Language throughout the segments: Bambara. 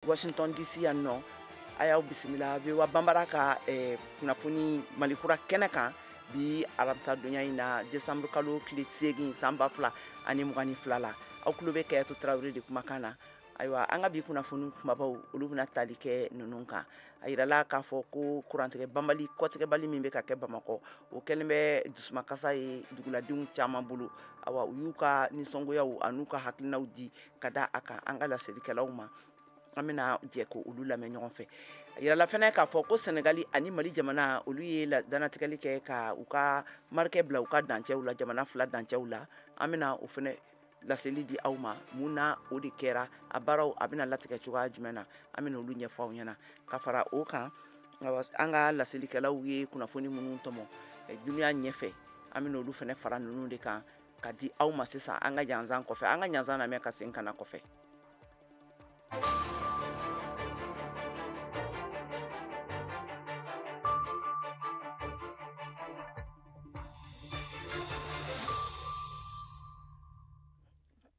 Washington DC yan nɔ, a y'aw bisimila VOA Banbara ka kunnafoni Malikura kɛnɛ kan bi alamisa donya in na, décembre kalo tile 8 san 2022 la. Aw tulo bɛ Kayatu Tarawele de kumakan na. Ayiwa, an ka bi kunnafoni kumabaw, olu bɛna tali kɛ ninnu kan. A yirala k'a fɔ ko kurantigɛ banbali, kɔtigɛbali min bɛ ka kɛ Bamakɔ, o kɛlen bɛ dusumakasa ye duguladenw caman bolo. Awa, u y'u ka nisɔngoyaw an'u ka hakilinaw di ka da a kan an ka laselikɛlaw ma. An bɛna jɛ ko olu lamɛn ɲɔgɔn fɛ. A yirala fɛnɛ k'a fɔ ko Senegali ani Mali jamana, olu ye dannatigɛli kɛ ka u ka marikɛ bila u ka dancɛw la, jamana fila dancɛw la. An bɛna o fɛnɛ laseli di aw ma, mun na o de kɛra, a baaraw a bɛna latigɛ cogoya jumɛn na, an bɛna olu ɲɛfɔ aw ɲɛna. Ka fara o kan, an ka laselikɛlaw ye kunnafoni minnu tɔmɔ dunuya ɲɛfɛ, an bɛna olu fɛnɛ fara ninnu de kan ka di aw ma sisan an ka ɲanzan kɔfɛ. An ka ɲanzan lamɛn ka segin ka na kɔfɛ.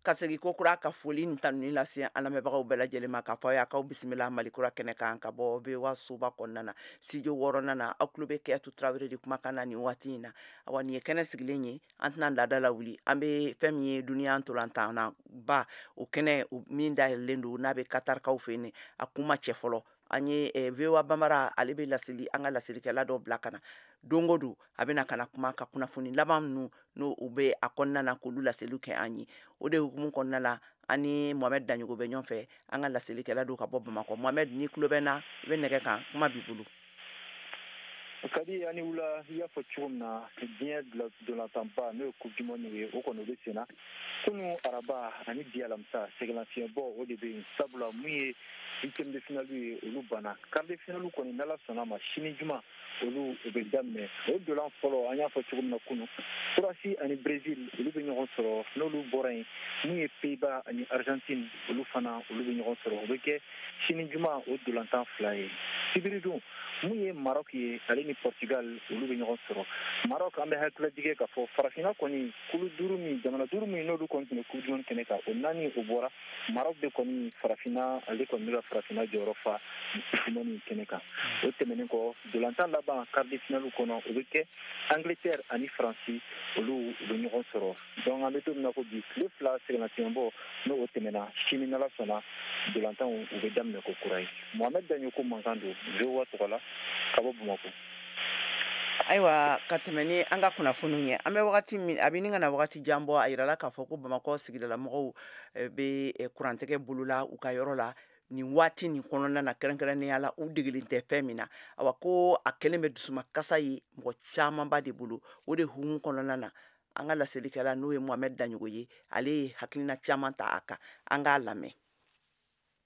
Ka segin ko kura ka foli ni tanuni lase an lamɛnbagaw bɛɛ lajɛlen ma, k'a fɔ aw ye k'aw bisimila Malikura kɛnɛ kan ka bɔ VOA soba kɔnɔna na, studio wɔɔrɔnan na. Aw tulo bɛ Kayatu Tarawele de kumakan na nin waati in na. Awa, nin ye kɛnɛ sigilen ye, an tɛna laada lawuli. An bɛ fɛn min ye duniya ntolantan na ba, o kɛnɛ min dayɛlɛlen don n'a bɛ Katarikaw fɛ yen, a kun ma cɛ fɔlɔ. An ye VOA Banbara, ale bɛ laseli, an ka laselikɛla dɔ bila ka na don o don, a bɛna ka na kuma ka kunnafoni laban ninnu n'o u bɛ a kɔnɔna na, k'olu laseliw kɛ an ye. O de hukumu kɔnɔna la, an ni Mohamed Daɲogo bɛ ɲɔgɔn fɛ, an ka laselikɛla don ka bɔ Bamakɔ. Mohamed, n'i tulo bɛ n na, i bɛ nɛgɛ kan, kuma b'i bolo. Kadi ani wula, i y'a fɔ cogo min na, diɲɛ dolantanba n'o ye Coupe du monde ye, o kɔni o bɛ sen na. Kunu araba ani bi alamisa, sɛgɛnlafiɲɛbɔ o de bɛ yen, sabula mun ye huitième de finale ye, olu banna. Quart de finale kɔni, n'Ala sɔnna ma, sini juma olu o bɛ daminɛ. O dolan fɔlɔ, an y'a fɔ cogo min na kunu, Croatie ani Brésil olu bɛ ɲɔgɔn sɔrɔ. N'olu bɔra yen, mun ye Pays-Bas ani Argentine, olu fana olu bɛ ɲɔgɔn sɔrɔ. O bɛ kɛ sini juma, o dolantan fila ye. Sibiri don, mun ye Maroc ye, ale ni Portugal olu bɛ ɲɔgɔn sɔrɔ. Maroc, an bɛ hakililajigin k'a fɔ farafinna kɔni kulu duuru min, jamana duuru min n'olu kɔni tun bɛ Coupe du monde kɛnɛ kan, o naani o bɔra. Maroc de kɔni farafinna, ale kɔni bɛ ka farafinna jɔyɔrɔ fa Coupe du monde kɛnɛ kan. O tɛmɛnen kɔ, dolantan laban quart de finale kɔnɔ, o bɛ kɛ Angleterre ani Faransi, olu u bɛ ɲɔgɔn sɔrɔ. Donc an bɛ don min na ko bi, tile 2 sɛgɛnnafiɲɛbɔ n'o tɛmɛna, sini n'Ala sɔnna, dolantanw u bɛ daminɛ ko kura ye. Mohamed Daɲoko mankan don VOA tɔgɔ la ka bɔ Bamakɔ. Ayiwa, ka tɛmɛ ni an ka kunnafoniw ye, an bɛ wagati min a bɛ ɲini ka na wagati jan bɔ, a yirala k'a fɔ ko Bamakɔ sigidalamɔgɔw bɛ kurantigɛ bolola u ka yɔrɔ la nin waati nin kɔnɔna na, kɛrɛnkɛrɛnnenya la u degelen tɛ fɛn min na. Awa, ko a kɛlen bɛ dusumakasa ye mɔgɔ camanba de bolo. O de hukumu kɔnɔna na, an ka laselikɛla n'o ye Mohamed Daɲogo ye, ale ye hakilina caman ta a kan, an k'a lamɛn.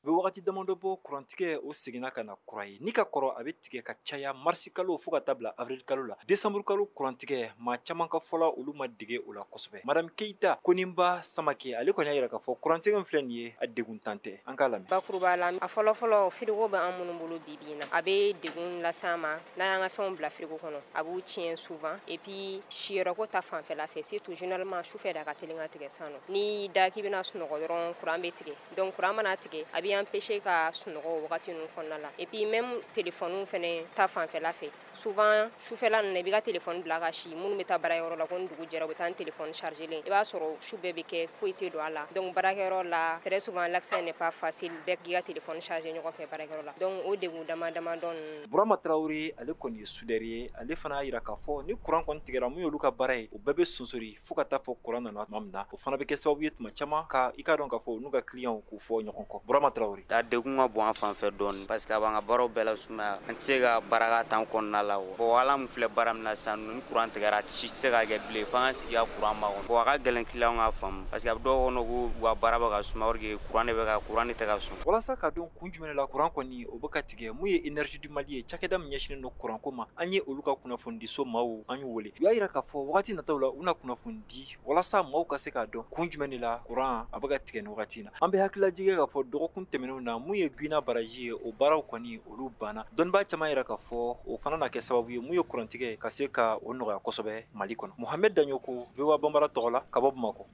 U bɛ wagati damadɔ bɔ, kurantigɛ o seginna ka na kura ye. Ni ka kɔrɔ, a bɛ tigɛ ka caya marisi kalo fo ka taa bila avril kalo la. Décembre kalo kurantigɛ, maa caman ka fɔla, olu ma dege o la kosɛbɛ. Madame Keyita Koninba Samake, ale kɔni y'a yira k'a fɔ kurantigɛ min filɛ nin ye, a degun tan tɛ. An k'a lamɛn. Bakuruba la, a fɔlɔfɔlɔ, frigo bɛ an minnu bolo bi bi in na, a bɛ degun lase an ma. N'an y'an ka fɛnw bila frigo kɔnɔ, a b'u tiɲɛ souvent. Et puis siyɔrɔko ta fanfɛla fɛ, surtout généralement sufɛ de a ka teli ka tigɛ san nɔ. N'i da k'i bɛna sunɔgɔ dɔrɔn, courant bɛ tigɛ. Donc courant mana tigɛ, a b'i empêcher ka sunɔgɔ o wagati ninnu kɔnɔna la. Et puis même téléphone fɛnɛ ta fanfɛla fɛ, souvent sufɛla ninnu na, i b'i ka téléphone bila ka si. Minnu bɛ taa baarakɛyɔrɔ la, ko ni dugu jɛra u bɛ taa ni téléphone chargé len, i b'a sɔrɔ su bɛɛ bɛ kɛ, foyi tɛ don a la. Donc baarakɛyɔrɔ la, très souvent l'accès n'est pas facile, bɛɛ k'i ka téléphone chargé ɲɔgɔn fɛ baarakɛyɔrɔ la. Donc o degun dama dama dɔ ninnu. Burama Tarawele, ale kɔni ye soudeur ye. Ale fana y'a yira k'a fɔ ni courant kɔni tigɛra, mun y'olu ka baara ye, o bɛɛ bɛ sonsori fo ka taa fɔ courant nana tuma min na. O fana bɛ kɛ sababu ye tuma caman ka i k'a dɔn k'a fɔ n'u ka clients k'u fɔ ɲɔgɔn kɔ. Burama Tarawele. A degun ka bon an fan fɛ dɔɔni, parce que a b'an ka baaraw bɛɛ la sumaya, an tɛ se ka baara ka tan kɔnɔna la. Bon, ala min filɛ baara min na sisan, ni courant tigɛra, a si tɛ se ka kɛ bilen, f'an ka sigi ka courant makɔnɔ. Bon, a ka gɛlɛn client ka faamu, parce que a bɛ dɔw kɔnɔ ko u ka baara bɛ ka suma, or que courant de bɛ ka courant de tɛ ka sɔn. Walasa ka dɔn kun jumɛn la courant kɔni o bɛ ka tigɛ, mun ye Énergie du Mali ye, cakɛda min ɲɛsinnen don courant ko ma, an ye olu ka kunnafonidiso maaw an y'u wele. U y'a yira k'a fɔ wagati nataw la, u na kunnafoni di walasa maaw ka se k'a dɔn kun jumɛn de la courant a bɛ ka tigɛ nin wagati in na. An bɛ hakililajigin k'a fɔ dɔgɔkun tɛmɛnenw na, mun ye Guina baraji ye, o baaraw kɔni olu banna. Dɔnnibaa caman yira k'a fɔ o fana na kɛ sababu ye mun ye kurantigɛ ka se ka o nɔgɔya kosɛbɛ Mali kɔnɔ. Mohamed Daɲoko, VOA Banbara tɔgɔ la ka bɔ Bamakɔ.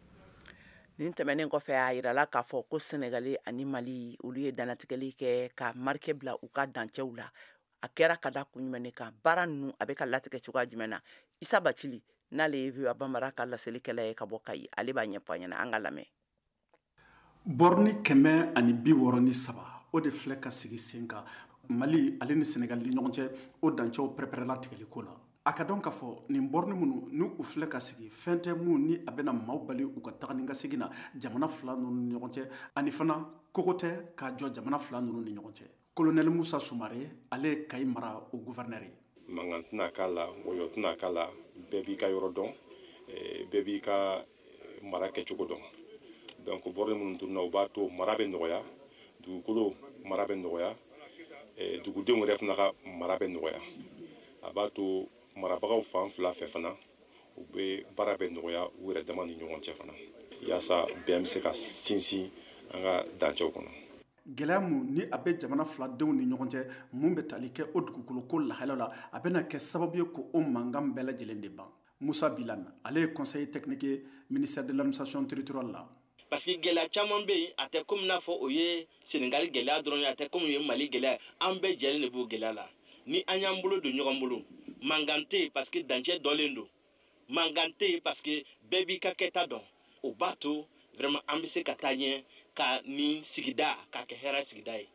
Nin tɛmɛnen kɔfɛ, a yirala k'a fɔ ko Senegali ani Mali, olu ye dannatigɛli kɛ ka marque bila u ka dancɛw la. A kɛra ka da kun jumɛn kan? Baara ninnu a bɛ ka latigɛ cogoya jumɛn na? Isa Bacili, n'ale ye VOA Bambara ka laselikɛla ye ka bɔ Kayi, ale b'a ɲɛfɔ an ɲɛna. An ka lamɛn. Borne 163, o de filɛ ka sigi sen kan Mali ale ni Senegali ni ɲɔgɔn cɛ, o dancɛw pɛrɛpɛrɛla tigɛli ko la. A ka dɔn k'a fɔ nin borne minnu ni u filɛ ka sigi, fɛn tɛ mun ni a bɛna maaw bali u ka taga ni ka segin na jamana fila ninnu ni ɲɔgɔn cɛ, ani fana kogo tɛ k'a jɔ jamana fila ninnu ni ɲɔgɔn cɛ. Colonel Musa Sumare, ale ye Kayi mara o gouverneur ye. Mankan tɛna k'a la, wɔyɔ tɛna k'a la, bɛɛ b'i ka yɔrɔ dɔn, bɛɛ b'i ka mara kɛcogo dɔn. Donc borne minnu tununa, o b'a to mara bɛ nɔgɔya, dugukolo mara bɛ nɔgɔya, dugudenw yɛrɛ fana ka mara bɛ nɔgɔya. A b'a to marabagaw fan fila fɛ fana, u bɛ baara bɛ nɔgɔya u yɛrɛ dama ni ɲɔgɔn cɛ fana, yaasa bɛn bɛ se ka sinsin an ka dancɛw kɔnɔ. Gɛlɛya mun ni a bɛ jamana filadenw ni ɲɔgɔn cɛ, mun bɛ tali kɛ o dugukolo ko lahala la, a bɛna kɛ sababu ye ko o mankan bɛɛ lajɛlen de ban. Musa Bilan, ale ye conseiller technique ye ministère de l'administration territoriale la. Parce que gɛlɛya caman bɛ yen, a tɛ komi n'a fɔ o ye Senegali gɛlɛya dɔrɔn ye, a tɛ komi o ye Mali gɛlɛya. An bɛɛ jɛlen de b'o gɛlɛya la. Ni an y'an bolo don ɲɔgɔn bolo, mankan tɛ yen parce que dancɛ dɔlen don, mankan tɛ yen parce que bɛɛ b'i ka kɛta dɔn. O b'a to vraiment an bɛ se ka taa ɲɛ ka nin sigida k'a kɛ hɛrɛ sigida ye.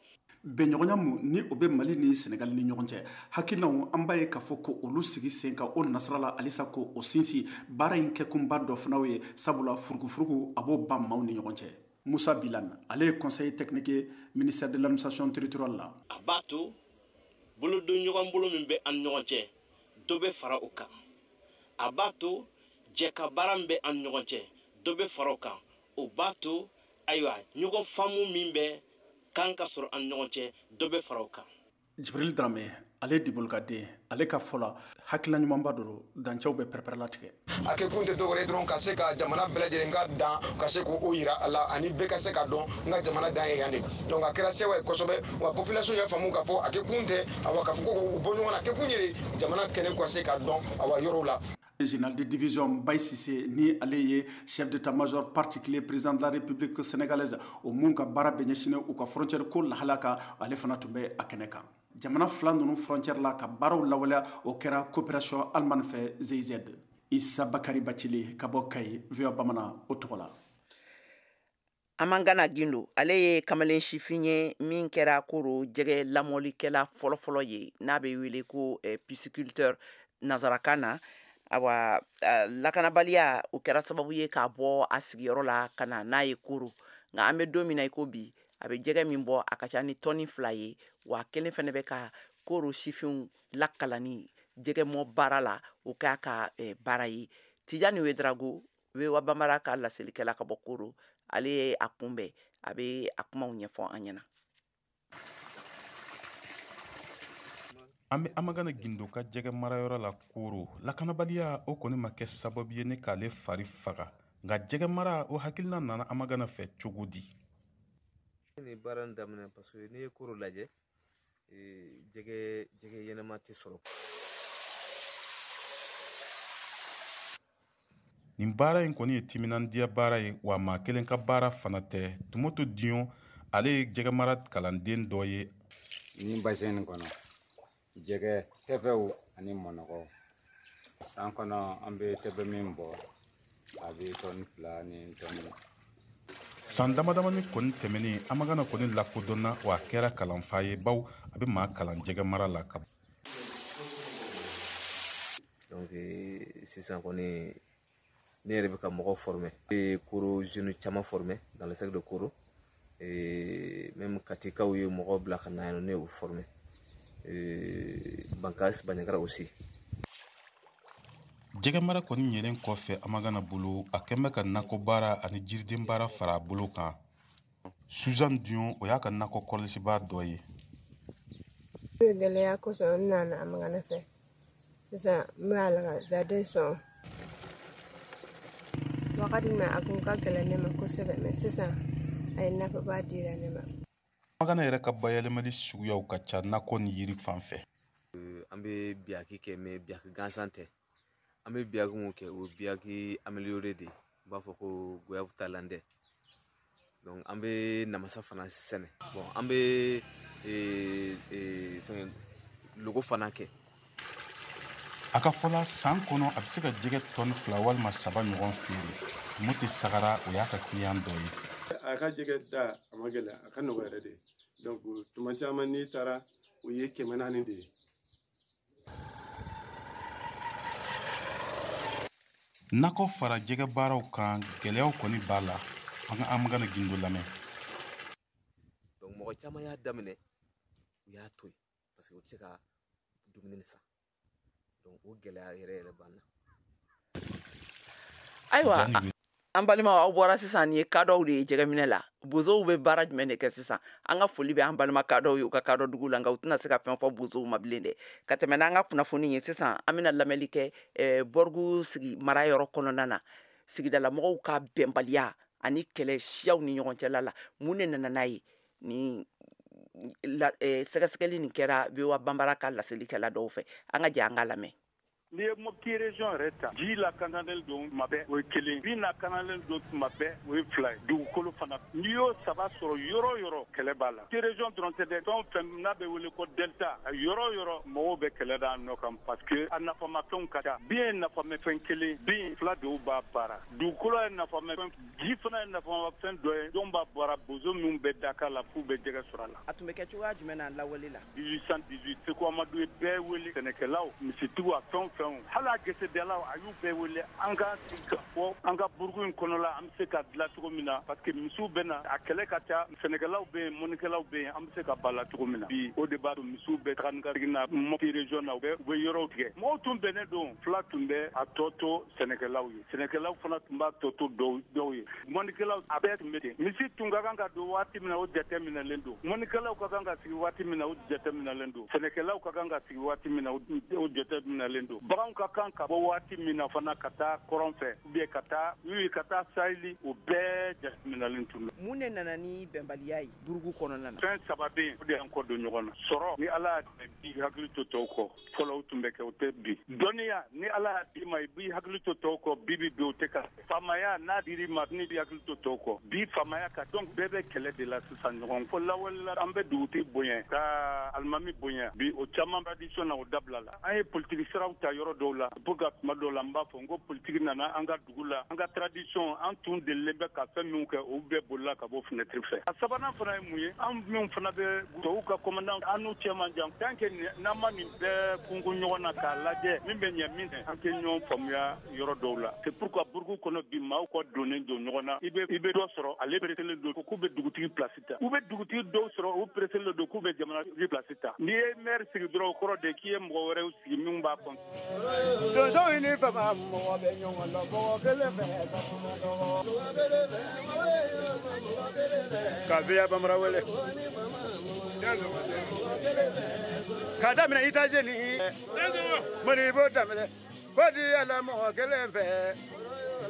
Bɛnɲɔgɔnya mun ni o bɛ Mali ni Senegali ni ɲɔgɔn cɛ, hakilinaw an b'a ye k'a fɔ ko olu sigi sen kan o nasira la halisa ko o sinsin. Baara in kɛkunba dɔ fana ye, sabula furukufuruku a b'o ban maaw ni ɲɔgɔn cɛ. Musa Bilan, ale ye conseiller technique ye ministère de l'administration territoriale la. A b'a to bolodon ɲɔgɔn bolo min bɛ an ni ɲɔgɔn cɛ, dɔ bɛ fara o kan. A b'a to jɛka baara min bɛ an ni ɲɔgɔn cɛ, dɔ bɛ fara o kan. O b'a to ayiwa ɲɔgɔn faamu min bɛ kan ka sɔrɔ an ni ɲɔgɔn cɛ, dɔ bɛ fara o kan. Jibril Dramé, ale ye Dibolukaden, ale ka fɔ la hakilina ɲumanba don, dancɛw bɛ pɛrɛpɛrɛlatigɛ. A kɛ kun tɛ dɔwɛrɛ ye dɔrɔn ka se ka jamana bɛɛ lajɛlen ka dan, ka se k'o yira a la, ani bɛɛ ka se ka dɔn n ka jamana dan ye yan de. Donc a kɛra sewa ye kosɛbɛ, wa population y'a faamu k'a fɔ a kɛ kun tɛ awa k'a fɔ ko k'u bɔ ɲɔgɔn na, a kɛ kun ye jamana kɛnɛ ka se ka dɔn awa yɔrɔw la. Général de division Mbaye Cissé, ni ale ye chef d'état-major particulier président de la République sénégalaise, o mun ka baara bɛ ɲɛsinnen u ka frontière ko lahala kan, ale fana tun bɛ a kɛnɛ kan. Jamana fila ninnu frontière la ka baaraw lawaleya, o kɛra coopération allemande fɛ GIZ. Isa Bakari Bacili ka bɔ Kayi, VOA Bamanan o tɔgɔ la. Amangana Gindo, ale ye kamalen sifin ye min kɛra Koro jɛgɛ lamɔlikɛla fɔlɔfɔlɔ ye, n'a bɛ wele ko pisciculteur nanzarakan na. Awa, lakanabaliya o kɛra sababu ye k'a bɔ a sigiyɔrɔ la ka na n'a ye Koro. Nka an bɛ don min na i ko bi, a bɛ jɛgɛ min bɔ, a ka ca ni tɔni 2 ye, wa kelen fɛnɛ bɛ ka Koro sifinw lakalani jɛgɛmɔ baara la, o k'a ka baara ye. Tijani Wedrago, VOA Bambara ka laselikɛla ka bɔ Koro, ale ye a kunbɛn, a bɛ a kumaw ɲɛfɔ an ɲɛna. An bɛ Amagana Gindo ka jɛgɛ marayɔrɔ la Koro. Lakanabaliya o kɔni ma kɛ sababu ye ne k'ale fari faga, nka jɛgɛ mara o hakilina nana Amagana fɛ cogo di? Ni baara in daminɛ, parce que n'i ye Koro lajɛ, jɛgɛ ɲɛnama tɛ sɔrɔ. Nin baara in kɔni ye timinandiya baara ye, wa maa kelen ka baara fana tɛ. Tumoto Dion, ale ye jɛgɛ mara kalanden dɔ ye. Nin bassin nin kɔnɔ, jɛgɛ tɛfɛw ani mɔnɔgɔw. San kɔnɔ an bɛ tɛfɛ min bɔ, a bɛ tɔni 2 ni tɔni. San dama damani kɔni tɛmɛnen, Amagana kɔni lakodɔnna, wa a kɛra kalanfa ye, bawo a bɛ maa kalan jɛgɛ mara la ka. Donc sisan kɔni ne yɛrɛ bɛ ka mɔgɔw former. Koro jeune caman former dans le cercle de Koro. Et même Katikaw ye mɔgɔw bila ka na yan, ne y'u former. Bankas Bandiagara aussi. Jɛgɛ mara kɔni ɲɛlen kɔfɛ Amagana bolo, a kɛn bɛ ka nakɔ baara ani jiriden baara fara a bolo kan. Suzanne Dion, o y'a ka nakɔ kɔlɔsibaa dɔ ye. Gɛlɛya kosɔn n nana Amagana fɛ. Sisan n b'a la ka jardin sɔn. Wagati min a kun ka gɛlɛn ne ma kosɛbɛ, mɛ sisan a ye nafaba dira ne ma. Amagana yɛrɛ ka bayɛlɛmali suguyaw ka ca nakɔ ni yiri fan fɛ. An bɛ biyaki kɛ, mɛ biyaki gansan tɛ. An bɛ biyaki mun kɛ, o ye biyaki amélioré de ye. U b'a fɔ ko goyave thaïlandais. Donc an bɛ namasa fana sɛnɛ. Bon, an bɛ fɛngɛ logo fana kɛ. A ka fɔ la, san kɔnɔ a bɛ se ka jɛgɛ tɔni 2 walima 3 ɲɔgɔn feere. Moti Sagara, o y'a ka kiliyan dɔ ye. A ka jɛgɛ da a ma gɛlɛn, a ka nɔgɔ yɛrɛ de. Donc tuma caman n'i taara, o ye 400 de ye. Nakɔ fara jɛgɛ baaraw kan, gɛlɛyaw kɔni b'a la. An ka Amagana Gindo lamɛn. Donc mɔgɔ caman y'a daminɛ, u y'a to yen parce que u tɛ se ka dumuni san. Donc o gɛlɛya yɛrɛ yɛrɛ b'an na. Ayiwa, an balimaw, aw bɔra sisan, nin ye kadɔw de ye jɛgɛminɛ la. Bozow bɛ baara jumɛn de kɛ sisan? An ka foli bɛ an balima kadɔw ye u ka kadɔ dugu la, nka u tɛna se ka fɛn fɔ bozow ma bilen dɛ. Ka tɛmɛ n'an ka kunnafoni ye sisan, an bɛna lamɛnli kɛ Bɔrgu sigi mara yɔrɔ kɔnɔna na, sigidalamɔgɔw ka bɛnbaliya ani kɛlɛ siyaw ni ɲɔgɔn cɛla la, mun de nana n'a ye? Ni sɛgɛsɛgɛli nin kɛra VOA Banbara ka laselikɛla dɔw fɛ. An ka jɛ an ka lamɛn. N'i ye Mopti région yɛrɛ ta, ji lakanalen don tuma bɛɛ, o ye kelen, bin lakanalen don tuma bɛɛ, o ye fila ye, dugukolo fana. N'i y'o saba sɔrɔ yɔrɔ o yɔrɔ, kɛlɛ b'a la. Mopti région dɔrɔn tɛ dɛ, fɛn o fɛn n'a bɛ wele ko delta, yɔrɔ o yɔrɔ mɔgɔw bɛ kɛlɛ da a nɔ kan parce que a nafamafɛnw ka ca. Bin ye nafamafɛn kelen, bin fila dɔw b'a baara. Dugukolo ye nafamafɛn, ji fana ye nafamafɛn dɔ ye, dɔw b'a baara, bozo minnu bɛ daka la f'u bɛ jɛgɛ sɔrɔ a la. A tun bɛ kɛ cogoya jumɛn na lawale la? 1818, Seku Amadu ye bɛɛ wele, sɛnɛkɛlaw, misitigiw, a fɛn o fɛn, hali a gesedalaw, a y'u bɛɛ wele, an ka sigi ka fɔ an ka burugu in kɔnɔ la, an bɛ se ka dilan cogo min na, parce que misiw bɛ na, a kɛlɛ ka ca, sɛnɛkɛlaw bɛ yen, mɔnnikɛlaw bɛ yen, an bɛ se ka ba la cogo min na. Bi o de b'a to misiw bɛ taga ni ka segin na Mopti région na, u bɛ yɔrɔw tigɛ. Mɔgɔw tun bɛnnen don, fila tun bɛ a tɔ to sɛnɛkɛlaw ye, sɛnɛkɛlaw fana tun b'a tɔ to dɔw ye, mɔnnikɛlaw a bɛɛ tun bɛ ten. Misi tun ka kan ka don waati min na, o jate minɛlen don, mɔnnikɛlaw ka kan ka sigi waati min na, o jate minɛlen don, sɛnɛkɛlaw ka kan ka sigi waati min na, o jate minɛlen don, baganw ka kan ka bɔ waati min na fana ka taa kɔrɔn fɛ ou bien ka taa saheli, o bɛɛ jateminɛlen tun don. Mun de nana ni bɛnbaliya ye burugu kɔnɔna na? Fɛn saba bɛ yen, o de y'an kɔ don ɲɔgɔn na. Sɔrɔ, ni Ala y'a d'i hakili to tɔw kɔ, fɔlɔ o tun bɛ kɛ, o tɛ bi. Dɔnniya, ni Ala y'a d'i ma, i b'i hakili to tɔw kɔ, bi bi o tɛ ka. Faamaya, n'a dir'i ma, n'i b'i hakili to tɔw kɔ, bi faamaya ka. Donc bɛɛ bɛ kɛlɛ de la sisan ɲɔgɔn fo. Lawale la, an bɛ dugutigi bonya ka alimami bonya, bi o caman tradition na, o dabila la. An ye politiki siraw ta yɔrɔ dɔw la pour que tuma dɔw la, n b'a fɔ n ko politiki nana an ka dugu la, an ka tradition, an tun delilen bɛ ka fɛn minnu kɛ, o bɛɛ bolila ka bɔ fenêtre fɛ. A sabanan fana ye mun ye? An minnu fana bɛ tubabuw ka commandant, an n'u cɛ man jan. Tant que n'an ma nin bɛɛ kunkun ɲɔgɔn na k'a lajɛ min bɛ ɲɛ min tɛ, an tɛ ɲɔgɔn faamuya yɔrɔ dɔw la. C'est pourquoi burugu kɔnɔ bi, maaw kɔ donnen don ɲɔgɔn na. I bɛ dɔ sɔrɔ, ale pereselen don k'u bɛ dugutigi place ta, u bɛ dugutigi dɔw sɔrɔ, u pereselen don k'u bɛ jamana place ta. N'i ye maire sigi dɔrɔn, o kɔrɔ de k'i ye mɔgɔ wɛrɛw sigi minnu b'a kɔnɔ. Donsow ni fama mɔgɔ bɛ ɲɔgɔn lɔ, mɔgɔ kelen fɛ ka kuma dɔgɔ. Ka VOA Bambara wele k'a daminɛ États-Unis, Modibo daminɛ ko di yala mɔgɔ kelen fɛ,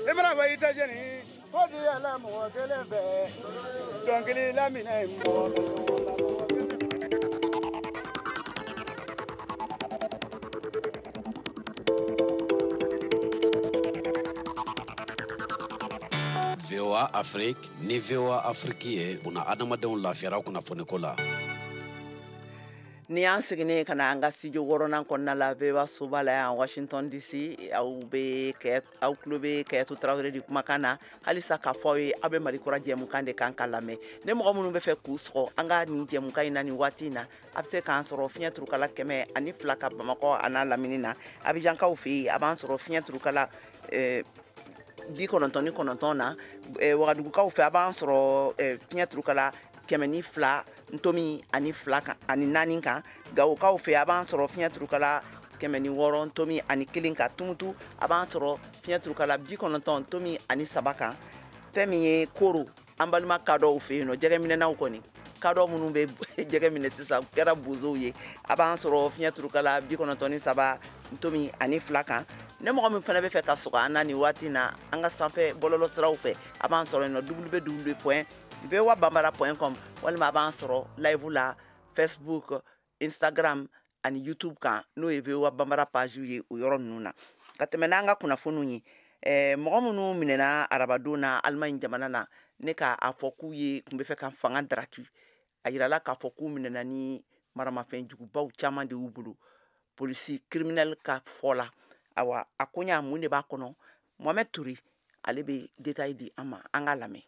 i mana fɔ États-Unis ko di yala mɔgɔ kelen fɛ, dɔnkili laminɛ mɔgɔ kelen. VOA Afrique ni VOA Afrique ye buna adamadenw lafiyara kunnafoniko la. Ni y'an seginnen ka na an ka studio wɔɔrɔnan kɔnɔna la, VOA soba la yan Washington DC, aw bɛ kɛ aw tulo bɛ Kɛyɛtu Tarawele de kumakan na. Halisa k'a fɔ aw ye, aw bɛ Mali kura jɛmukan de kan ka lamɛn. Ne mɔgɔ minnu bɛ fɛ k'u sɔgɔ an ka nin jɛmukan in na nin waati in na, a bɛ se k'an sɔrɔ fiɲɛ turukala 102 ka Bamakɔ a n'a lamini na. Abijankaw fɛ yen, a b'an sɔrɔ fiɲɛ turukala 99 na. Wagadugukaw fɛ, a b'an sɔrɔ fiɲɛ turukala 102 ntomi ani 2 kan ani 4 kan. Gawokaw fɛ, a b'an sɔrɔ fiɲɛ turukala 106 ntomi ani 1 kan. Tumutu, a b'an sɔrɔ fiɲɛ turukala 90 ntomi ani 3 kan. Fɛn min ye Koro, an balima kadɔw fɛ yen nɔ, jɛgɛminɛnaw kɔni, kadɔ minnu bɛ jɛgɛ minɛ sisan, u kɛra bozow ye, a b'an sɔrɔ fiɲɛ turukala 93 ntomi ani 2 kan. Ne mɔgɔ min fana bɛ fɛ ka sɔgɔ an na nin waati na, an ka sanfɛ bɔlɔlɔ siraw fɛ, a b'an sɔrɔ yen nɔ www.voabambara.com, walima a b'an sɔrɔ live la Facebook, Instagram ani YouTube kan, n'o ye VOA Bambara page ye o yɔrɔ ninnu na. Ka tɛmɛ n'an ka kunnafoniw ye, Mɔgɔ minnu minɛna arabadon na Allemagne jamana na, ne k'a fɔ k'u ye tun bɛ fɛ ka fanga daraki, a yirala k'a fɔ k'u minɛna ni maramafɛn jugubaw caman de y'u bolo, polisi criminel ka fɔ la. Awa, a koɲa mun de b'a kɔnɔ? Mohamed Touré, ale bɛ détail di an ma, an k'a lamɛn.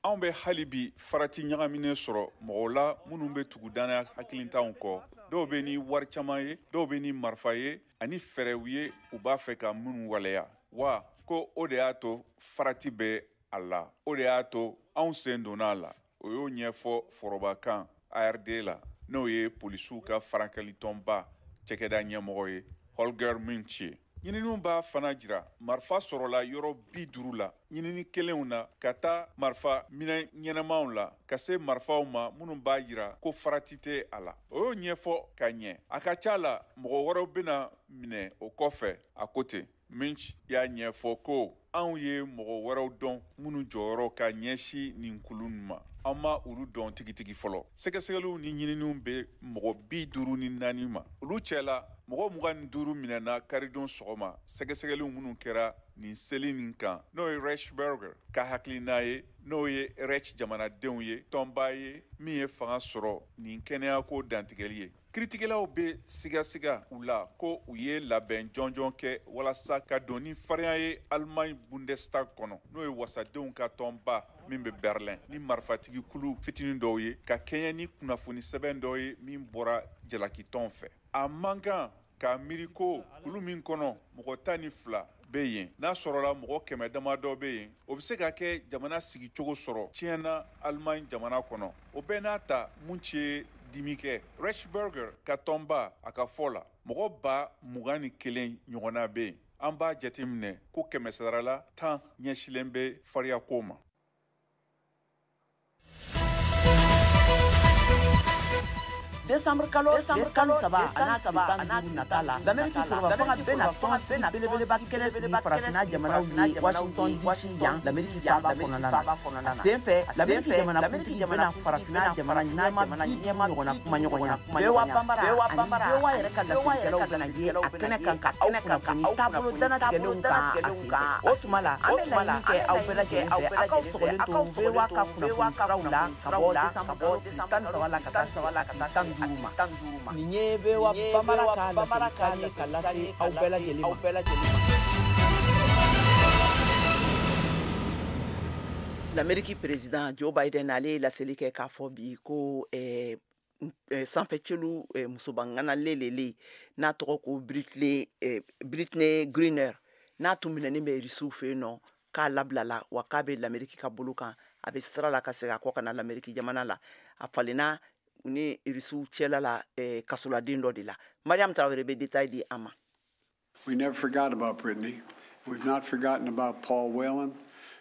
Anw bɛ hali bi farati ɲagaminen sɔrɔ mɔgɔw la minnu bɛ tugu danaya hakilintanw kɔ. Dɔw bɛ ni wari caman ye, dɔw bɛ ni marifa ye ani fɛɛrɛw ye u b'a fɛ ka minnu waleya. Wa ko o de y'a to farati bɛ a la, o de y'a to anw sen donna a la. O y'o ɲɛfɔ forobakan ARD la, n'o ye polisiw ka farankɛlitɔnba cɛkɛda ɲɛmɔgɔ ye, Holger Munch ye. Ɲininiw b'a fana jira marifa sɔrɔla yɔrɔ 50 la ɲinini kelenw na, ka taa marifa minɛn ɲɛnamaw la, ka se marifaw ma minnu b'a jira ko farati tɛ a la. O y'o ɲɛfɔ ka ɲɛ. A ka ca la mɔgɔ wɛrɛw bɛna minɛ o kɔfɛ, a ko ten. Munch y'a ɲɛfɔ ko anw ye mɔgɔ wɛrɛw dɔn minnu jɔyɔrɔ ka ɲɛsin nin kulu ma, an ma olu dɔn tigitigi fɔlɔ. Sɛgɛsɛgɛliw ni ɲininiw bɛ mɔgɔ 54 ma. Olu cɛla mɔgɔ 25 minɛna karidon sɔgɔma, sɛgɛsɛgɛliw minnu kɛra nin seli nin kan, n'o ye Reichsbürger ka hakilina ye, n'o ye Reich jamanadenw ye, tɔnba ye min ye fanga sɔrɔ nin kɛnɛyako dantigɛli ye. Kiritigɛlaw bɛ sigasiga u la ko u ye labɛn jɔnjɔn kɛ walasa ka don ni farinya ye Allemagne Bundestag kɔnɔ, n'o ye wasadenw ka tɔnba min bɛ Berlin, ni marifatigi kulu fitinin dɔw ye, ka kɛɲɛ ni kunnafoni sɛbɛn dɔ ye min bɔra jalakitɔn fɛ. A man kan k'a miiri ko kulu min kɔnɔ mɔgɔ 12 bɛ yen, n'a sɔrɔla mɔgɔ 100 damadɔ bɛ yen, o bɛ se ka kɛ jamana sigicogo sɔrɔ tiɲɛna Allemagne jamana kɔnɔ. O bɛɛ n'a ta, Munch ye dimi kɛ. Reichsbürger ka tɔnba, a ka fɔ la, mɔgɔ 21,000 ɲɔgɔnna bɛ yen. An b'a jateminɛ ko 100% ɲɛsilen bɛ fariyako ma. Décembre kalo 13 a n'a nata la, l'Amérique foroba fanga bɛna tɔn belebeleba kɛnɛ sigi farafinna jamanaw ye Washington DC yan, l'Amérique faaba kɔnɔna na. A senfɛ, l'Amérique jamanakuntigi bɛna farafinna jamana ɲɛmaa ɲɔgɔnna kumaɲɔgɔnya. VOA Bambara ani VOA yɛrɛ ka laselikɛlaw bɛna ye a kɛnɛ kan ka aw kunnafoni taabolo dantigɛlenw kan a senfɛ. O tuma la, an bɛ laɲini kɛ aw bɛɛ lajɛlen fɛ, aw k'aw sɔgɔlen to VOA ka kunnafoni siraw la ka bɔ décembre kalo 13 la ka taa 15 ma. Nin ye VOA Bambara ka laselikan ye ka lase aw bɛɛ lajɛlen ma. L'Amérique président Joe Biden, ale ye laseli kɛ k'a fɔ bi ko sanfɛcelu musobangana lelele n'a tɔgɔ ko Brittney Griner, n'a tun minɛnen bɛ Irisiw fɛ yen nɔ, k'a labilala, wa k'a bɛ l'Amérique ka bolo kan, a bɛ sira la ka segin a kɔ ka na l'Amérique jamana la. A falenna u ni Irisiw cɛla la kasoladen dɔ de la. Mariam Traoré bɛ détail di an ma. We never forgot about Brittney. We've not forgotten about Paul Whelan,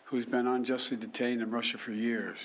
who's been unjustly detained in Russia for years.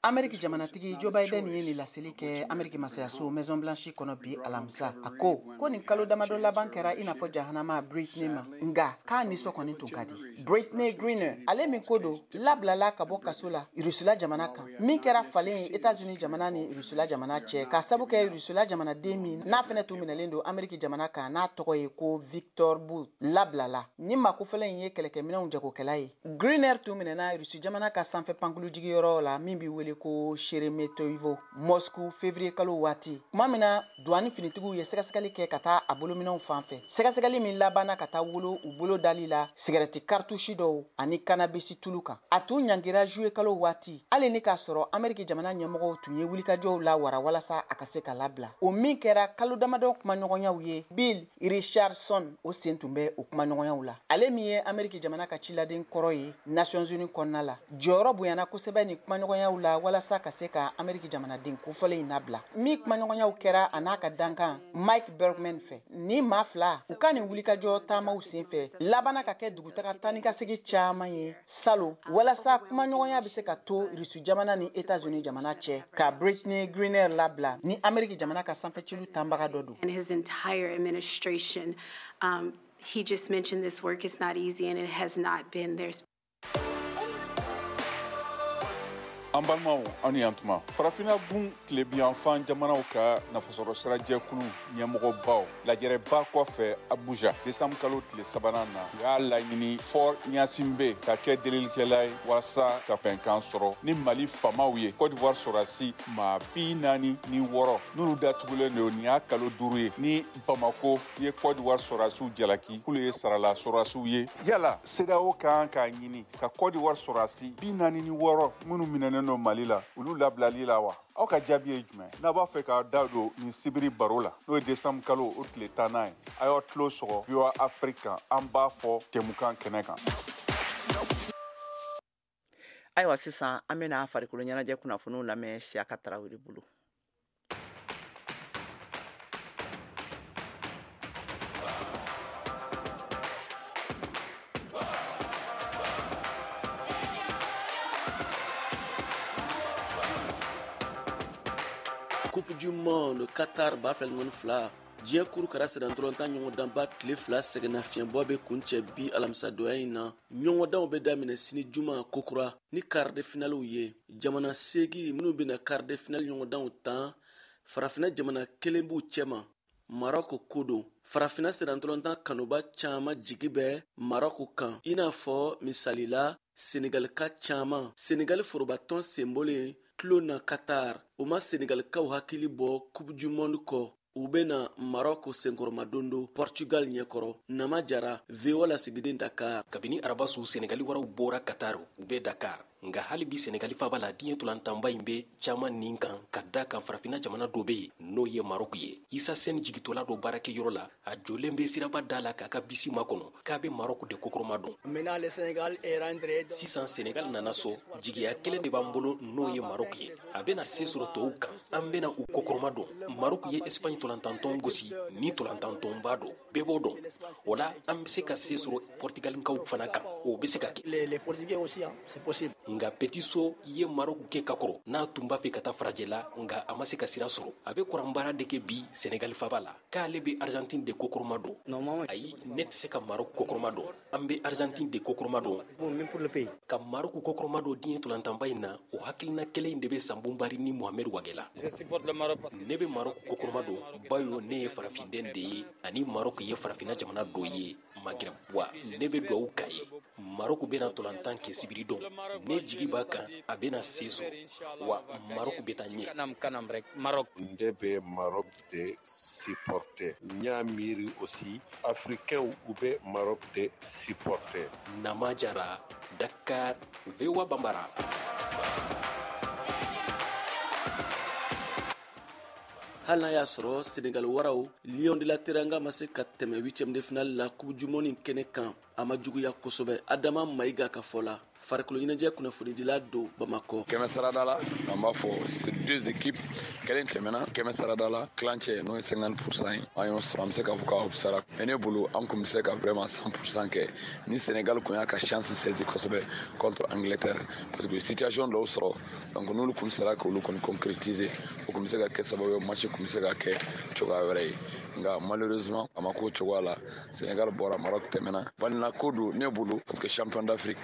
Ameriki jamanatigi Joe Biden ye nin laseli kɛ Ameriki masayaso Maison Blanche kɔnɔ bi alamisa. A ko ko nin kalo damadɔ laban kɛra i n'a fɔ jahanama Brittney ma, nka k'a nisɔn kɔni tun ka di. Brittney Griner, ale min ko don labilala ka bɔ kaso la Irusila jamana kan, min kɛra falen ye États-Unis jamana ni Irusila jamana cɛ, k'a sabu kɛ Irusila jamanaden min n'a fɛnɛ tun minɛlen don Ameriki jamana kan, n'a tɔgɔ ye ko Victor Bout, labilala. Nin maakofɛlɛ in ye kɛlɛkɛminɛnw jagokɛla ye. Griner tun minɛna Irusi jamana ka sanfɛ pankulu jigiyɔrɔ la min bɛ wele ko Sheremetyevo, Moscou, février kalo waati, tuma min na douane finitigiw ye sɛgɛsɛgɛli kɛ ka taa a bolominɛnw fan fɛ, sɛgɛsɛgɛli min labanna ka taa wolo u bolo dali la sigɛrɛti cartouche dɔw ani cannabis tulu kan. A tun ɲangira juillet kalo waati, hali ni k'a sɔrɔ Ameriki jamana ɲɛmɔgɔw tun ye wulikajɔw lawara walasa a ka se ka labila. O min kɛra kalo damadɔ kumaɲɔgɔnyaw ye, Bill Richardson o sen tun bɛ o kumaɲɔgɔnyaw la. Ale min ye Ameriki jamana ka ciladen kɔrɔ ye Nations Unies kɔnɔna la, jɔyɔrɔ bonyana kosɛbɛ nin kumaɲɔgɔnyaw la walasa ka se ka Ameriki jamanaden kofɔlen in labila. Min kumaɲɔgɔnyaw kɛra a n'a ka dankan Mike Bergman fɛ, ni maa fila u ka nin wulikajɔ taamaw senfɛ labanna ka kɛ dugutaga taa ni ka segin caman ye salon, walasa kumaɲɔgɔnya bɛ se ka to Rusi jamana ni États-Unis jamana cɛ ka Brittney Griner labila ni Ameriki jamana ka sanfɛcelu tanbaga dɔ don. And his entire administration, he just mentioned this work is not easy and it has not been. There's An balimaw, aw ni yan tuma. Farafinna gun tilebiyanfan jamanaw ka nafasɔrɔ sirajɛkulu ɲɛmɔgɔbaw lajɛrɛba kɔfɛ Abuja desanburu kalo tile 3nan na, u y'a laɲini Faure Gnassingbé ka kɛ delilikɛla ye walasa ka bɛnkan sɔrɔ ni Mali faamaw ye. Côte d'Ivoire sɔrɔdasi maa 46 n'olu datugulen don, nin y'a kalo 5 ye ni Bamako ye Côte d'Ivoire sɔrɔdasiw jalaki k'olu ye sarala sɔrɔdasiw ye. Yala CEDEAO kan k'a ɲini ka Côte d'Ivoire sɔrɔdasi 46 minnu minɛnen don Mali la, olu labilali la wa? Aw ka jaabi ye jumɛn? N'a b'a fɛ k'a da don nin sibiri baro la, n'o ye desanburu kalo o tile 10nan ye, a y'aw tulo sɔgɔ VOA Afrique kan, an b'a fɔ jɛmukan kɛnɛ kan. Ayiwa, sisan an bɛna farikolo ɲɛnajɛ kunnafoniw lamɛn Siyaka Tarawele bolo. Coupe du Monde Qatar 2022, diɲɛ kuru kɛra sennantolatan ɲɔgɔndanba tile 2 sɛgɛnnafiɲɛbɔ bɛ kuncɛ bi alamisadonya in na. Ɲɔgɔndanw bɛ daminɛ sini juma kokura ni quart de finalew ye. Jamana 8 minnu bɛna quart de finale ɲɔgɔndanw tan, farafinna jamana kelen b'u cɛma, Maroc ko don. Farafinna sennantolatan kanuba caman jigi bɛ Maroc kan, i n'a fɔ misali la Senegalika caman. Senegali forobatɔn senbɔlen tulon na Qatar, o ma Senegalikaw hakili bɔ Coupe du Monde kɔ. U bɛna Maroc senkɔrɔmadondo Portugal ɲɛkɔrɔ. Nama Jara, VOA lasigiden, Dakar. Kabini araba su, Senegali waraw bɔra Qatar, u bɛ Dakar, nka hali bi Senegali faba la, diɲɛ tolantanba in bɛ caman nin kan ka da kan farafinna jamana dɔ bɛ yen, n'o ye Maroc ye. Isa Sen jigitɔla dɔ baarakɛyɔrɔ la, a jɔlen bɛ siraba da la k'a ka bisi makɔnɔ k'a bɛ Maroc de kokɔrɔma don. Sisan Senegal nana so, jigiya kelen de b'an bolo, n'o ye Maroc ye. A bɛna se sɔrɔ tɔw kan, an bɛna u kokɔrɔma don. Maroc ye Espagne tolantantɔn gosi ni tolantantɔnba don, bɛɛ b'o dɔn. O la an bɛ se ka se sɔrɔ Portugalikaw fana kan, o bɛ se ka kɛ. Nka Petiso ye Maroc kɛ ka kɔrɔ n'a tun b'a fɛ ka taa farajɛla, nka a ma se ka sira sɔrɔ. A bɛ kuranbaara de kɛ bi Senegali faba la, k'ale bɛ Argentine de kokɔrɔma don. Ayi, ne tɛ se ka Maroc kokɔrɔma don, an bɛ Argentine de kokɔrɔma don. Ka Maroc kokɔrɔma don diɲɛ tolantanba in na, o hakilina kelen in de bɛ Sanbonbari ni Mohamed Wage la. Ne bɛ Maroc kokɔrɔma don bayo ne ye farafinden de ye, ani Maroc ye farafinna jamana dɔ ye Maghreb. Wa ne bɛ duwawu k'a ye. Maroc bɛna tolantan kɛ sibiri don, ne jigi b'a kan a bɛna se sɔrɔ, wa Maroc bɛ taa ɲɛ. Ne bɛ Maroc de supporter. N y'a miiri aussi africain u bɛ Maroc de supporter. Nama Jara, Dakar, VOA Bambara. Hali n'a y'a sɔrɔ Senegal waraw Lion de la Teranga ma se ka tɛmɛ huitième de finale la Coupe du Monde kɛnɛ kan, a ma juguya kosɛbɛ. Adama Mayiga ka fɔ la, farikolo ɲɛnajɛ kunnafonidila don Bamakɔ. 100 sarada la, an b'a fɔ c'est deux équipes, kelen tɛmɛna 100 sarada la, tilancɛ n'o ye 50% ye, an y'o sɔrɔ, an bɛ se k'a fɔ k'a fisayara. Mais ne bolo an kun bɛ se ka vraiment 100% kɛ ni Sénégal kun y'a ka chance saisi kosɛbɛ contre Angleterre, parce que situation dɔw sɔrɔ, donc n'olu kun sera k'olu kɔni concrétiser, o kun bɛ se ka kɛ sababu ye match kun bɛ se ka kɛ cogoya wɛrɛ ye. Nka malheureusement a ma k'o cogoya la, Sénégal bɔra, Maroc tɛmɛna. Balina ko don ne bolo, parce que champion d'Afrique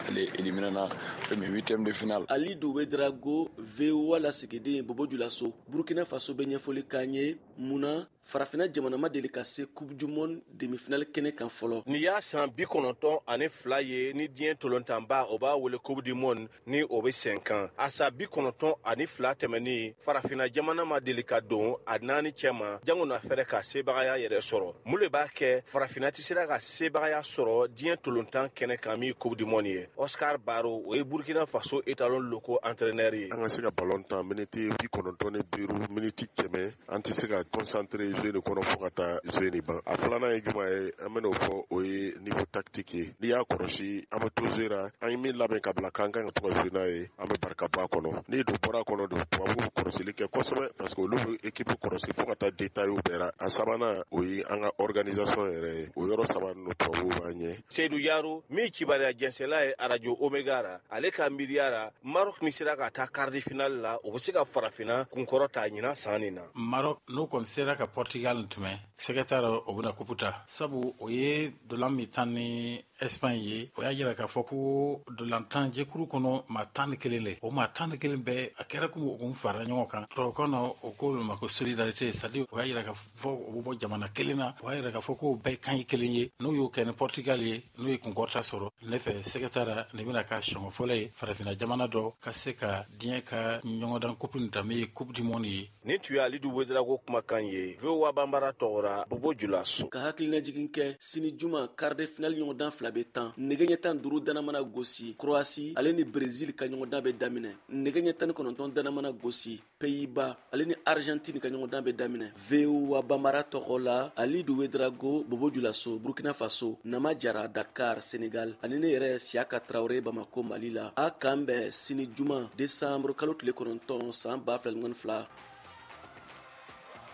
ale éliminé na fɛn min huitième de finale. Alidu Wedrago, VOA lasigiden Bobo Julaso, Burkina Faso bɛ ɲɛfɔli k'an ye munna farafinna jamana ma deli ka se Coupe du Monde demi-finale kɛnɛ kan fɔlɔ. Nin y'a san 92 ye ni diɲɛ tolontanba, o b'a wele Coupe du Monde, ni o bɛ sen kan. A san 92 tɛmɛnen, farafinna jamana ma deli ka don a naani cɛma, jango na fɛrɛ ka sebagaya yɛrɛ sɔrɔ. Mun de b'a kɛ farafinna tɛ sera ka sebagaya sɔrɔ diɲɛ tolontan kɛnɛ kan min Coupe du Monde ye? Oscar Baro, o ye Burkina Faso étalon locaux entraîneur ye. An ka se ka ballon tan miniti 95, miniti 100, an tɛ se ka concentrer jeu de kɔnɔ fo ka taa jeu nin ban. A filanan ye jumɛn ye? An bɛn'o fɔ, o ye niveau tactique ye. N'i y'a kɔlɔsi, an bɛ to jeu la, an ye min labɛn ka bila k'an kan ka to ka jouer n'a ye, an bɛ barika bɔ a kɔnɔ. N'i dun bɔra a kɔnɔ dun, tubabuw bɛ kɔlɔsili kɛ kosɛbɛ, parce que olu bɛ équipe kɔlɔsi fo ka taa détail bɛɛ la. A sabanan, o ye an ka organisation yɛrɛ ye. O yɔrɔ saba ninnu, tubabuw b'an ɲɛ. Seydou Yaro, min kibaruya jɛnsɛla ye arajo Omega la, ale ka miiriya la, Maroc min sera ka taa quart de finale la, o bɛ se ka farafinna kunkɔrɔ ta ɲinan san nin na. Maroc n'o kɔni sera ka Portugal tɛmɛ, sɛgɛ t'a la, o bɛna kupu ta, sabu o ye dolan min tan ni Espagne ye, o y'a jira k'a fɔ ko dolantan jɛkulu kɔnɔ maa 11 le. O maa 11 bɛɛ a kɛra komi u kun farala ɲɔgɔn kan. Tubabukan na o ko olu ma ko solidarité, c'est à dire o y'a jira k'a fɔ u bɛ bɔ jamana kelen na, o y'a jira k'a fɔ k'o bɛɛ kan ye kelen ye. N'u y'o kɛ ni Portugal ye, n'u ye kunkɔrɔta sɔrɔ, ne fɛ sɛgɛta nin bɛna ka siɲɛ fɔlɔ ye farafinna jamana dɔ ka se ka diɲɛ ka ɲɔgɔndan coupe nin ta, min ye Coupe du monde ye. Nin tun ye Alidu Ouédraogo kumakan ye VOA Banbara tɔgɔra Bobo Julaso. Ka hakilinajigin kɛ, sini juma quart de finale ɲɔgɔndan 2 bɛ tan. Nɛgɛ ɲɛ 15 dana mana gosi, Croatie ale ni Brésil ka ɲɔgɔndan bɛ daminɛ. Nɛgɛ ɲɛ 19 dana mana gosi, Pays-Bas ale ni Argentine ka ɲɔgɔndan bɛ daminɛ. VOA Banbara tɔgɔ la, Alidu Ouédraogo, Bobo Julaso, Burkina Faso, Nama Jara, Dakar, Sénégal, ani ne yɛrɛ Siaka Traoré, Bamako, Mali la. A k'an bɛn sini juma décembre kalo tile 9 san 2022.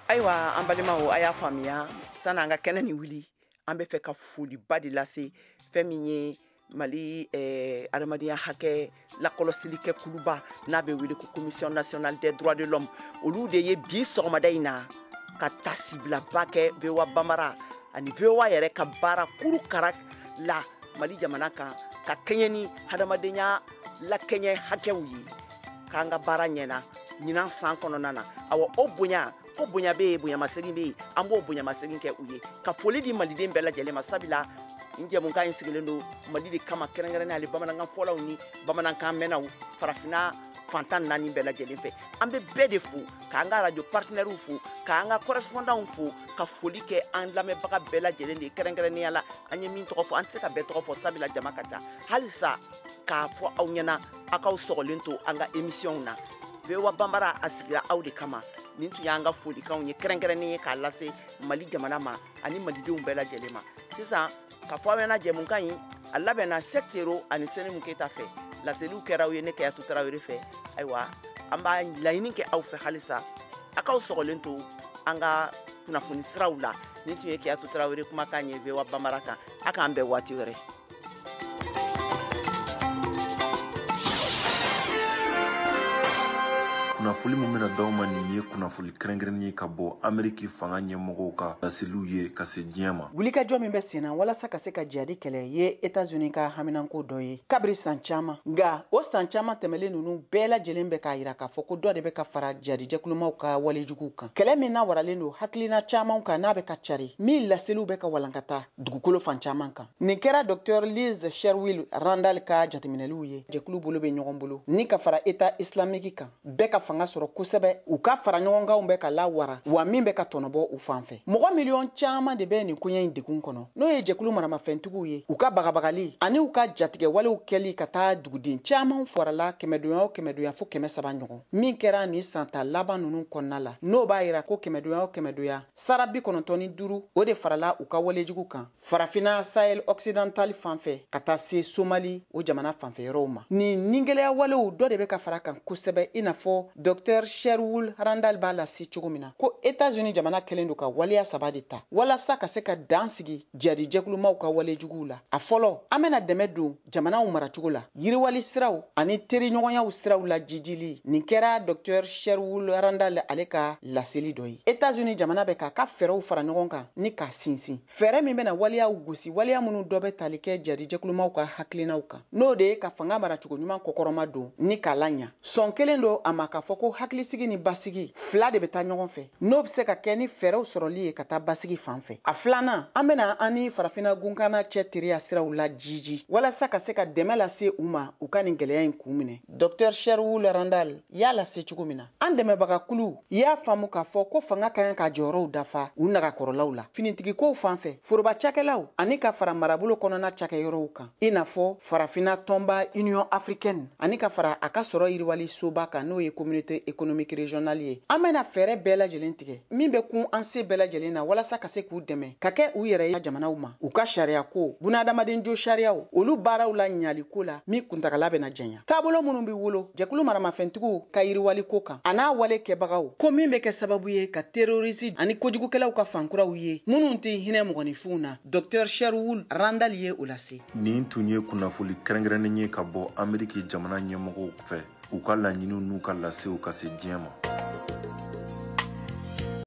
Ayiwa, an balimaw, a y'a faamuya, sanni an ka kɛnɛ nin wuli, an bɛ fɛ ka foliba de lase fɛn min ye Mali adamadenya hakɛ lakɔlɔsilikɛ kuluba n'a bɛ wele ko Commission nationale des droits de l'homme. Olu de ye bi sɔgɔmada in na ka tasibilaba kɛ VOA Banbara ani VOA yɛrɛ ka baara kuru kara la Mali jamana kan, ka kɛɲɛ ni hadamadenya lakɛɲɛ hakɛw ye, k'an ka baara ɲɛna ɲinan san kɔnɔna na. Awa, o bonya ko bonya bɛ yen, bonyamasegin bɛ yen, an b'o bonyamasegin kɛ u ye, ka foli di maliden bɛɛ lajɛlen ma, sabula n jɛmukan in sigilen don Mali de kama, kɛrɛnkɛrɛnnenya ale bamanankan fɔlaw ni bamanankan mɛnnaw farafinna fantan 4 bɛɛ lajɛlen fɛ. An bɛ bɛɛ de fo, k'an ka radio partenaires fo, k'an ka correspondants fo, ka foli kɛ an lamɛnbaga bɛɛ lajɛlen de ye, kɛrɛnkɛrɛnnenya la an ye min tɔgɔ fɔ, an tɛ se ka bɛɛ tɔgɔ fɔ sabula jama ka ca. Halisa k'a fɔ aw ɲɛna, aw k'aw sɔgɔlen to an ka émission na. VOA Banbara a sigira aw de kama. Nin tun y'an ka folikanw ye kɛrɛnkɛrɛnnen ye k'a lase Mali jamana ma ani malidenw bɛɛ lajɛlen ma. Sisan ka fɔ aw ɲɛna, jɛmukan in a labɛnna Cheikh Tero ani Senimu Keyita fɛ, laseliw kɛra aw ye ne Kayatu Tarawele fɛ. Ayiwa, an b'a laɲini kɛ aw fɛ halisa aw k'aw sɔgɔlen to an ka kunnafoni siraw la. Nin tun ye Kayatu Tarawele kumakan ye VOA Banbara kan. A k'an bɛn waati wɛrɛ. Kunnafoli min bɛna d'aw ma nin ye kunnafoli kɛrɛnkɛrɛnnen ye ka bɔ Ameriki fanga ɲɛmɔgɔw ka laseliw ye ka se diɲɛ ma. Wulikajɔ min bɛ senna walasa ka se ka jihadi kɛlɛ ye États-Unis ka haminanko dɔ ye kabiri san caman, nka o san caman tɛmɛlen ninnu bɛɛ lajɛlen bɛ k'a yira k'a fɔ ko dɔ de bɛ ka fara jihadijɛkulumaw ka walejuguw kan. Kɛlɛ min na waralen don hakilina caman kan n'a bɛ ka cari, min laseliw bɛ ka walankata dugukolo fan caman kan. Nin kɛra Dr Liz Sherwill Randall ka jateminɛliw ye. Jɛkulu bolo bɛ ɲɔgɔn bolo ni ka fara État islamique kan bɛɛ ka fanga sɔrɔ kosɛbɛ, u ka fara ɲɔgɔnkanw bɛ ka lawara wa min bɛ ka tɔnɔbɔ u fan fɛ. Mɔgɔ miliyɔn caman de bɛ nin koɲɛ in degun kɔnɔ, n'o ye jɛkulu maramafɛntigiw ye, u ka bagabagali ani u ka jatigɛ walew kɛli ka taa duguden caman farala kɛmɛdonya o kɛmɛdonya fo 300 ɲɔgɔn, min kɛra nin san ta laban ninnu kɔnɔna la, n'o b'a yira ko kɛmɛdonya o kɛmɛdonya sara 95, o de farala u ka walejugu kan Farafinna Sahel occidental fan fɛ ka taa se Somali o jamana fanfɛ yɔrɔw ma. Nin ningɛlɛya walew dɔ de bɛ ka fara kan kosɛbɛ, i n'a fɔ Dr Sherwood Randall b'a lase cogo min na, ko États-Unis jamana kɛlen don ka waleya saba de ta walasa ka se ka dan sigi jihadijɛkulumaw ka walejuguw la. A fɔlɔ, an bɛna dɛmɛ don jamanaw maracogo la, yiriwali siraw ani teriɲɔgɔnyaw siraw la jijili. Nin kɛra Dr Sherwood Randall ale ka laseli dɔ ye. États-Unis jamana bɛ k'a ka fɛɛrɛw fara ɲɔgɔn kan ni k'a sinsin, fɛɛrɛ min bɛna waleyaw gosi, waleya minnu dɔ bɛ tali kɛ jihadijɛkulumaw ka hakilinaw kan, n'o de ye ka fanga maracogo ɲuman kɔkɔrɔma don ni k'a laɲa. Sɔn kelen don a ma k'a fɔ ko hakilisigi ni basigi fila de bɛ taa ɲɔgɔn fɛ, n'o bɛ se ka kɛ ni fɛɛrɛw sɔrɔli ye ka taa basigi fan fɛ. A filanan, an bɛna an ni farafinna gunkana cɛ teriya siraw la jiji walasa ka se ka dɛmɛ lase u ma u ka nin gɛlɛya in kun minɛ. Dr Sherwood Randall y'a lase cogo min na, an dɛmɛbagakulu y'a faamu k'a fɔ ko fanga ka kan ka jɔyɔrɔw dafa u nagakɔrɔlaw la finitigikow fan fɛ, foroba cakɛlaw ani ka fara marabolo kɔnɔna cakɛyɔrɔw kan, i n'a fɔ farafinna tɔnba Union africaine, ani ka fara a ka sɔrɔ yiriwali soba kan, n'o ye Communauté économique régionale ye. An bɛna fɛɛrɛ bɛɛ lajɛlen tigɛ min bɛ kun an se bɛɛ lajɛlen na walasa ka se k'u dɛmɛ ka kɛ u yɛrɛ ye jamanaw ma, u ka sariya ko bunadamaden jo sariyaw olu baaraw la ɲaliko la min kuntagala bɛna janya. Taabolo minnu bɛ wolo jɛkulu maramafɛntigiw ka yiriwali ko kan a n'a wale kɛbagaw ko min bɛ kɛ sababu ye ka terroriste ani kojugukɛlaw ka fankuraw ye minnu tɛ hinɛ mɔgɔninfinw na, Dr Sherwood Randall ye o lase. Nin tun ye kunnafoli kɛrɛnkɛrɛnnen ye ka bɔ Ameriki jamana ɲɛmɔgɔw fɛ, u ka laɲiniw n'u ka lasew ka se diɲɛ ma.